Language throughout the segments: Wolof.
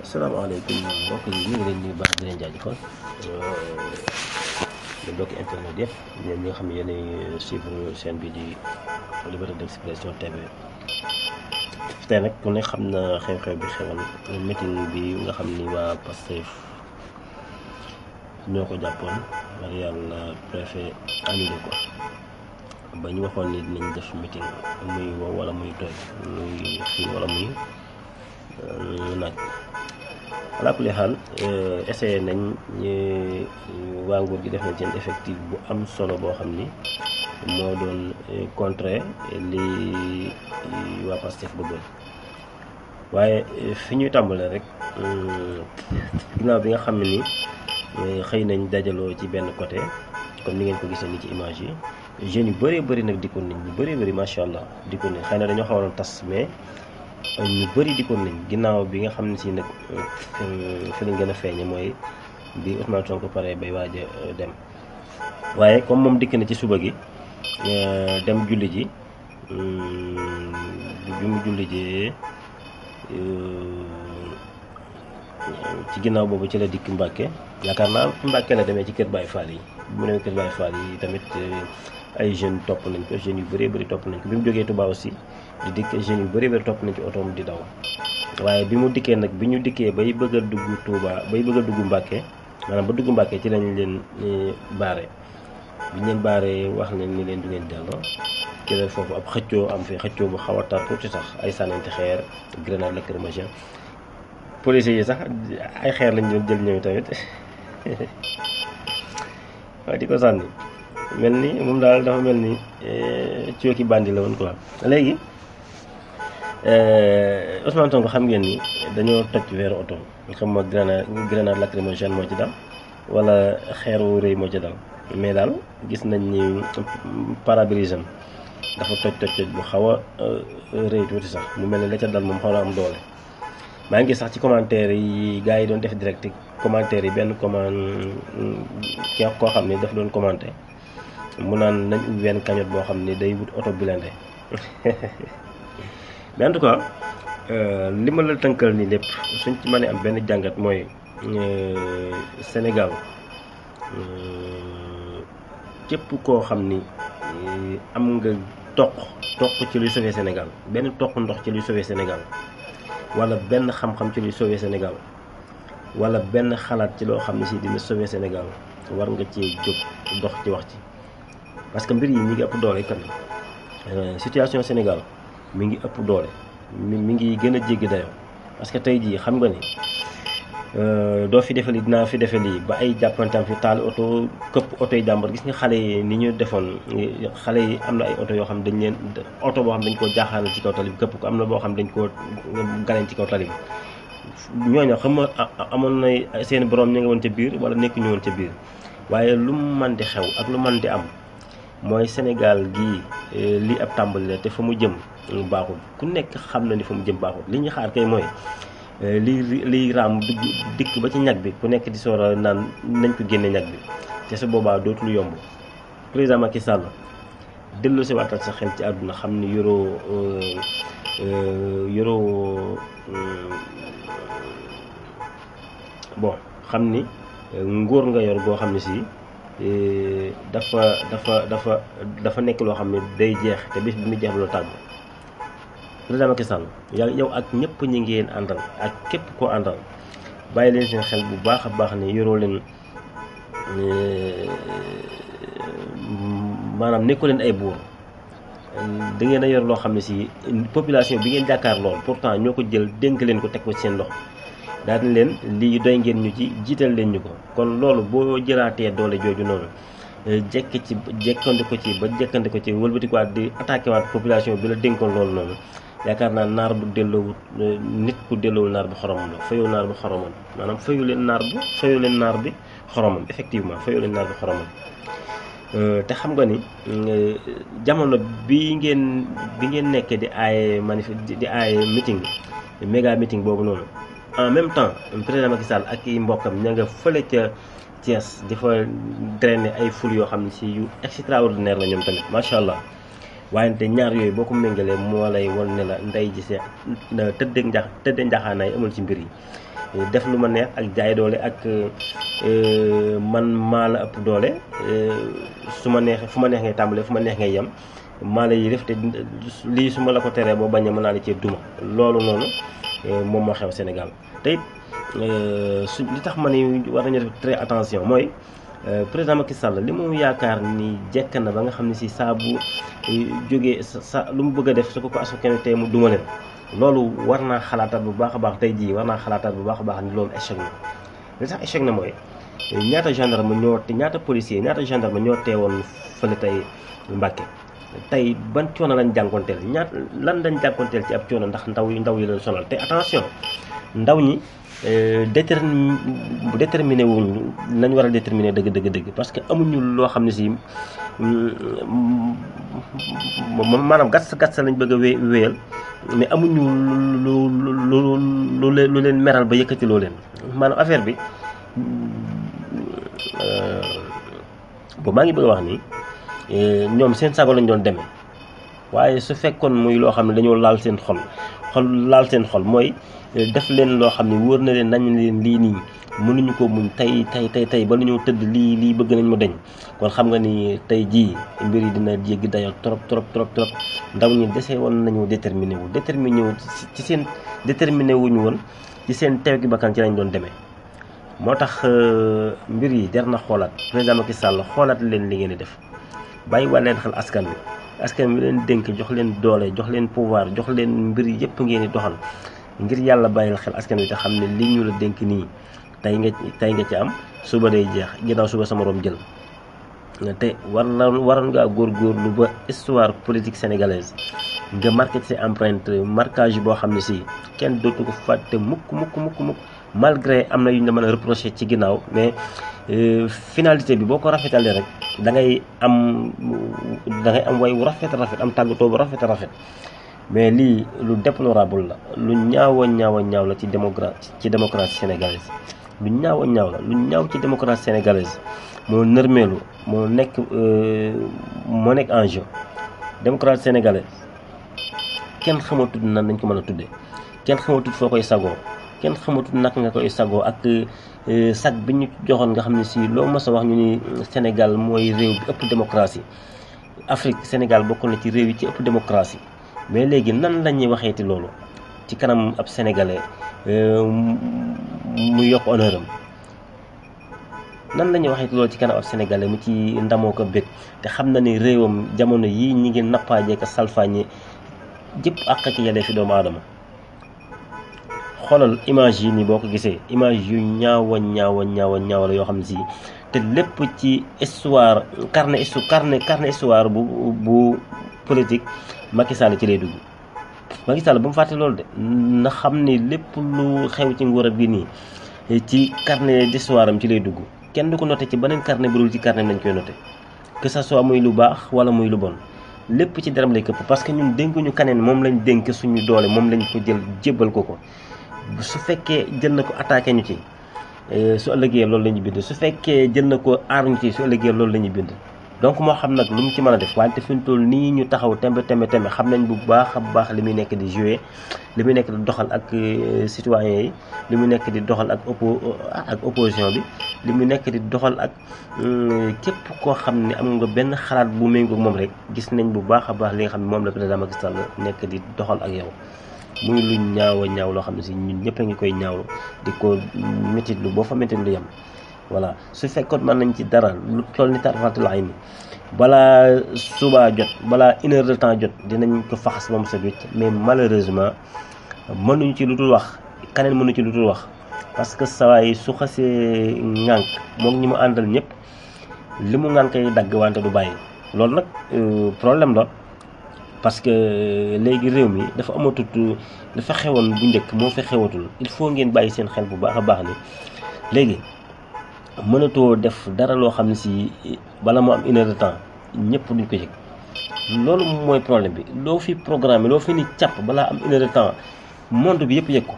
asalaamaaleykum mbokk yi ñu ngi leen di baax di leen jaajëfal di mbokki internet yëpp yéen ñi nga xam ne yéenay suivre chaîne bi di Liberté d'Expression TV. tey nag ku ne xam na xew-xew bi xewoon meeting bi nga xam ni waa Pastef ñoo ko jàppoon war yàlla préfet annulé ko ba ñu waxoon ni dinañ def meeting muy wow wala muy tooy muy xiin wala muy naaj. ala kulli xaal essayé nañ waa nguur gi def nañ seen effectif bu am solo boo xam ni moo doon contrer li waa Pastef bëggoon waaye fi ñuy tàmbalee rek ginnaaw bi nga xam ne ni xëy nañ dajaloo ci benn côté comme ni ngeen ko gisee ni ci image yi jeunes yu bëree bëri nag dikkoon nañ ñu bëree bëri macha allah dikkoon nañ xëy na dañoo xawoon tas mais ñu bëri dikkoon nañ ginnaaw bi nga xam ne si nag fi lañ gën a feeñe mooy bi Ousmane Sonko pare bay waaj a dem waaye comme moom dikk na ci suba gi dem julli ji bi mu julli jee ci ginnaaw boobu ci la dikk Mbàkke yaakaar naa Mbàkke la demee ci kër Baye Fall yi bu mu demee kër Baye Fall yi tamit ay jeunes topp nañ ko jeunes yu bëree bëri topp nañ ko bi mu jógee Touba aussi di dikk jeunes yu bëri bëri topp nañ ci otoom di daw waaye bi mu dikkee nag bi ñu dikkee bay bëgg a dugg Touba bay bëgg a dugg Mbàkke maanaam ba dugg Mbàkke ci lañ leen baare bi ñu leen baaree wax leen ni leen du ngeen delloo ci la foofu ab xëccoo am fi xëccoo bu xaw a tar tuuti sax ay sànnante xeer grenade lacrymogène policiers yi sax ay xeer lañ doon jël ñëw tamit waaye di ko sànni mel ni moom daal dafa mel ni cooki bandi la woon quoi. léegi Ousmane Sonko xam ngeen ni dañoo toj weeru oto xam ma grenade lacrymogène moo ci dal wala xeer wu rëy moo ci dal mais daal gis nañ ni pare-brise dafa toj bu xaw a rëy tuuti sax mu mel ni la ca dal moom xaw na am doole. maa ngi sax ci commentaire yi gars yi doon def direct commentaire yi benn koo xam ne daf doon commenté mu naan nañ ubbi benn cagnotte boo xam ne day wut oto blindé mais en tout cas li ma la tënkal nii lépp suñ ci mënee am benn jàngat mooy Sénégal képp koo xam ni am nga toq ci luy sauver Sénégal benn toq ndox ci luy sauver Sénégal wala benn xam-xam ci luy sauver Sénégal wala benn xalaat ci loo xam ne si dina sauver Sénégal war nga ci jóg dox ci wax ci parce que mbir yi mi ngi ëpp doole kan situation Sénégal mi ngi ëpp doole mi ngi gën a jéggi dayoo parce que tey jii xam nga ni doo fi defe lii dinaa fi defe lii ba ay jàppantam fi taal oto këpp oto yi jàmbar gis nga xale yi ni ñu defoon xale yi am na ay oto yoo xam dañ leen oto boo xam dañ koo jaaxaanal ci kaw tali bi këpp ko am na boo xam dañ koo galeñ ci kaw tali bi ñooñu xam nga amoon na seen borom ñu nga woon ca biir wala nekk ñu woon ca biir waaye lu mu mën di xew ak lu mën di am mooy Sénégal gii lii ab tàmbali la te fa mu jëm baaxul ku nekk xam na ni fa mu jëm baaxul li ñu xaar kay mooy liy raam dikk ba ci ñag bi ku nekk di soor a naan nañ ko génne ñag bi te su boobaa dootul yomb président Macky Sall dellu si waatal sa xel ci àdduna xam ni yoroo bon xam ni nguur nga yor goo xam ne si dafa nekk loo xam ne day jeex te bis bi mu jeex lu tàgg président Macky Sall yow ak ñëpp ñi ngeen àndal ak képp koo àndal bàyyi leen seen xel bu baax a baax ne yoroo leen maanaam nekkoo leen ay buur da ngeen a yor loo xam ne si population bi ngeen jàkkaar lool pourtant ñoo ko jël dénk leen ko teg ko ci seen loxo daal di leen lii doy ngeen ñu ci jiital leen ñu ko kon loolu boo jëlaatee doole jooju noonu jekkandi ko ci wëlbati ko waat di attaqué waat population bi la dénkoon loolu noonu yaakaar naa naar bu delloowut nit ku delloowul naar bi xoromam la fayu naar bi xoromam maanaam fayu leen naar bi xoromam effectivement fayu leen naar bi xoromam te xam nga ni jamono bi ngeen nekkee di aaye di aaye meeting méga meeting boobu noonu en même temps président Macky Sall ak i mbokkam ña nga fële ca Thiès di fa drainer ay ful yoo xam ne si yu extraordinaire la ñoom tamit macha allah waaye te ñaar yooyu boo ko méngalee moo lay won ne la ndey ji see tëddee njaxaanaay amul ci mbir yi. def lu ma neex ak jaay doole ak man maa la ëpp doole su ma neexee fu ma neex ngay tàmbalee fu ma neex ngay yem maa la yilif te lii su ma la ko teree boo bañee mën naa la cee duma loolu noonu moom moo xew Sénégal te it li tax ma ni war nañu def très attention mooy président Macky Sall li mu yaakaar ni jekk na ba nga xam ne si saa bu jógee sa lu mu bëgg a def su ko askan tey mu duma leen loolu war naa xalaataat bu baax a baax tey jii war naa xalaataat bu baax a baax ni loolu échec na li tax échec na mooy ñaata gendarme ñaata policier ñaata gendarme ñoo teewoon fële tey Mbàkke tey ban coono lañ jànkonteel lan lañ jànkonteel ci ab coono ndax ndaw yi leen sonal te attention ndaw ñi déterminé wuñ lañ war a déterminé dëgg parce que amuñu loo xam ne si maanaam gàtt lañ bëgg a wéyal mais amuñu lu leen meral ba yëkkati loo leen maanaam affaire bi bo maa ngi bëgg a wax ni ñoom seen sago lañ doon demee waaye su fekkoon muy loo xam ne dañoo laal seen xol mooy def leen loo xam ne wóor na leen nañ leen lii nii mënuñu ko muñ tey ba nañoo tëdd lii bëgg nañ mu deñ kon xam nga ni tey jii mbir yi dina jéggi dayoo trop ndaw ñi dese woon nañu déterminé wu ci seen déterminé wuñu woon ci seen teew gi bakkan ci lañ doon demee moo tax mbir yi jar na xoolaat président Macky Sall xoolaat leen li ngeen di def bàyyi waa leen xel askan wi leen dénk jox leen doole jox leen pouvoir jox leen mbir yëpp ngeen di doxal ngir yàlla bàyyil xel askan wi te xam ne li ñu la dénk nii tey nga ci am suba day jeex ginnaaw suba sama morom jël te waroon ngaa góorgóorlu ba histoire politique sénégalaise nga marqué ci empreinte marquage boo xam ne si kenn dootu ko fàtte mukk malgré am na yu ñu la mën a reproché ci ginnaaw mais finalité bi boo ko rafetalee rek da ngay am way wu rafet am tàggatoo bu rafet mais lii lu déplorable la lu ñaaw la ci démocratie sénégalaise lu ñaaw ci démocratie sénégalaise moo nërmeelu moo nekk en jeu démocratie sénégalaise kenn xamatul nan nañ ko mën a tuddee kenn xamatul foo koy sagoo kenn xamatul naka nga koy sagoo ak sag bi ñu joxoon nga xam ne si loo mës a wax ñu ni Sénégal mooy réew bi ëpp démocratie Afrique Sénégal bokk na ci réew yi ci ëpp démocratie mais léegi nan la ñuy waxeeti loolu ci kanam ab sénégalais mu yokk honneur am nan la ñuy waxeeti loolu ci kanam ab sénégalais mu ci ndamoo ko bég te xam na ni réewam jamono yii ñi ngi nappaajee ka salfaañe jëpp àq ci yellee fi doomu aadama xoolal image yi ni boo ko gisee image yu ñaawa la yoo xam ne si te lépp ci histoire carnet histoire bu politique Macky Sall ci lay dugg Macky Sall ba mu fàtte loolu de na xam ni lépp lu xew ci nguuram bi nii ci carnet d'histoire am ci lay dugg kenn du ko noté ci beneen carnet bu dul ci carnet lañ koy noté que ça soit muy lu baax wala muy lu bon lépp ci deram lay këpp parce que ñun dénkuñu kaneen moom lañ dénk suñu doole moom lañ ko jël jébbal ko su fekkee jël na ko attaqué ñu ci su ëllëgee loolu la ñuy bind su fekkee jël na ko aar ñu ci su ëllëgee loolu la ñuy bind donc moo xam nag lu mu ci mën a def wante fi mu toll nii ñu taxaw tembe xam nañ bu baax a baax li muy nekk di jouer li muy nekk di doxal ak citoyens yi li muy nekk di doxal ak opposition bi li muy nekk di doxal ak képp koo xam ne am nga benn xalaat bu méngoog moom rek gis nañ bu baax a baax li nga xam ne moom la président Macky Sall nekk di doxal ak yow muy lu ñaaw loo xam ne si ñun ñëpp a ngi koy ñaawlu di ko métitlu boo fa métitlu yem voilà su fekkoon mën nañ ci dara lu toll ni tarfatul ayni balaa suba jot balaa 1 heure de temps jot dinañ ko faxas moom sa wicc mais malheureusement mënuñu ci lu dul wax keneen mënu ci lu dul wax parce que sawaay su xasee ŋànk moom ñi mu àndal ñëpp li mu ŋànkay dagg wante du bàyyi loolu nag problème la parce que léegi réew mi dafa amatut dafa xewoon bu njëkk moo fi xewatul il faut ngeen bàyyi seen xel bu baax a baax ni léegi mënatoo def dara loo xam ne si bala mu am 1 heure de temps ñëpp duñ ko yëg loolu mooy problème bi loo fi programme loo fi ni càpp balaa am 1 heure de temps monde bi yëpp yëg ko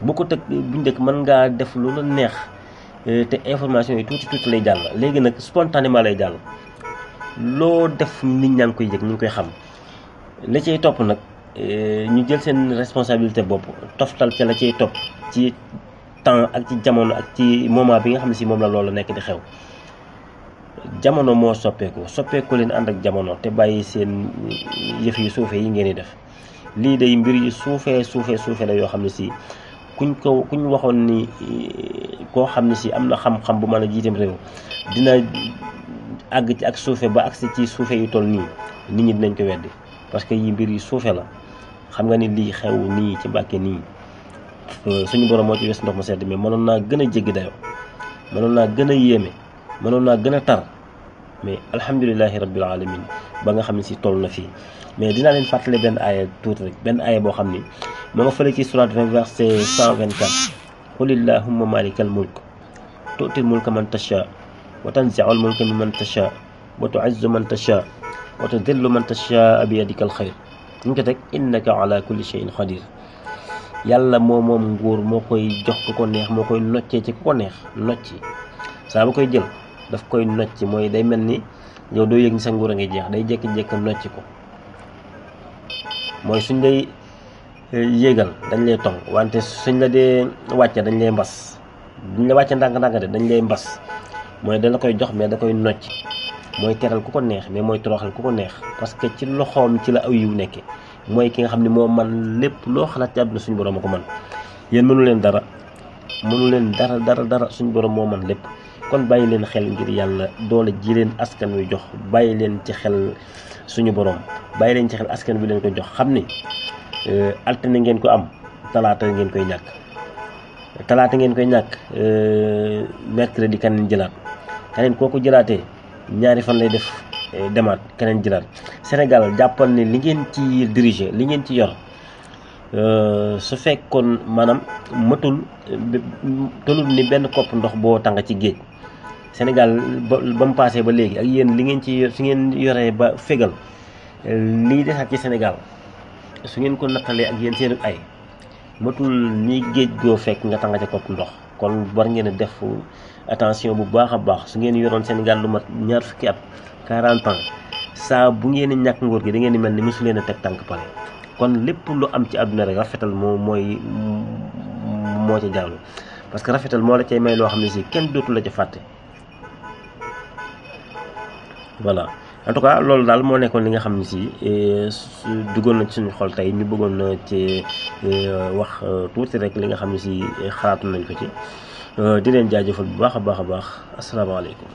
boo ko tëg bu njëkk mën ngaa def lu la neex te information yi tuuti lay jàll léegi nag spontanément lay jàll loo def nit ñaa ngi koy yëg ñu ngi koy xam la cay topp nag ñu jël seen responsabilité bopp toftal ca la cay topp ci temps ak ci jamono ak ci moment bi nga xam ne si moom la loolu nekk di xew. jamono moo soppeeku leen ànd ak jamono te bàyyi seen yëf yu suufe yi ngeen di def. lii day mbir yu suufee la yoo xam ne si kuñ waxoon ni koo xam ne si am na xam-xam bu mën a jiiteem réew dina àgg ci ak suufe ba agsi ci suufe yu toll nii nit ñi dinañ ko weddi parce que yi mbir yu suufe la. xam nga ni lii xew nii ci Mbàkke nii suñu borom moo ci wes ndox mu sedd mais mënoon naa gën a jéggi dayoo mënoon naa gën a yéeme mënoon naa gën a tar mais alhamdulilahi rabbil alamin ba nga xam ne si toll na fii. mais dinaa leen fàttale benn aaya tuuti rek benn aaya boo xam ni moo nga fële ci surat 20 verset 124 qulillahumma malikal mulk tu'til mulka man tasha wa tanzi'ul mulka mimman tasha wa tu'izzu man tasha wa tudillu man tasha bi yadikal xayr ñu ko teg innaka ala kulli shay'in qadir. yàlla moom nguur moo koy jox ku ko neex moo koy noccee ci ku ko neex nocci saa bu koy jël daf koy nocci mooy day mel ni yow doo yëg ni sa nguur a ngi jeex day jékki-jékki nocci ko. mooy suñ lay yéegal dañ lay tong wante suñ la dee wàcce dañ lay mbas duñ la wàcce ndànk-ndànk de dañ lay mbas mooy da la koy jox mais da koy nocc mooy teral ku ko neex mais mooy toroxal ku ko neex parce que ci loxoom ci la aw yiw nekke mooy ki nga xam ne moo man lépp loo xalaat ci àdduna suñu borom a ko man yéen mënu leen dara suñu borom moo man lépp. kon bàyyi leen xel ngir yàlla doole ji leen askan wi jox bàyyi leen ci xel suñu borom bàyyi leen ci xel askan wi leen ko jox xam ni altine ngeen ko am talaata ngeen koy ñàkk mercredi keneen jëlaat keneen kooku jëlaatee ñaari fan lay def demaat keneen jëlaat. Sénégal jàppal ni li ngeen ci diriger li ngeen ci yor su fekkoon maanaam tolul ni benn kopp ndox boo tàng ci géej. Sénégal ba mu paasee ba léegi ak yéen li ngeen ci su ngeen yoree ba fégal lii desaat ci Sénégal su ngeen ko nattalee ak yéen seen ay matul ni géej goo fekk nga tàng ca kopp ndox. kon war ngeen a def attention bu baax a baax su ngeen yoroon Sénégal lu mat ñaar fukki at 40 ans saa bu ngeen di ñàkk nguur gi da ngeen di mel ni mosu leen a teg tànk pale. kon lépp lu am ci àdduna rek rafetal moo ca jaalu parce que rafetal moo la cay may loo xam ne si kenn dootu la ca fàtte. voilà en tout cas loolu daal moo nekkoon li nga xam ne si duggoon na ci suñu xol tey ñu bëggoon na ci wax tuuti rek li nga xam ne si xalaatu nañ ko ci di leen jaajëfal bu baax a baax asalaamaaleykum.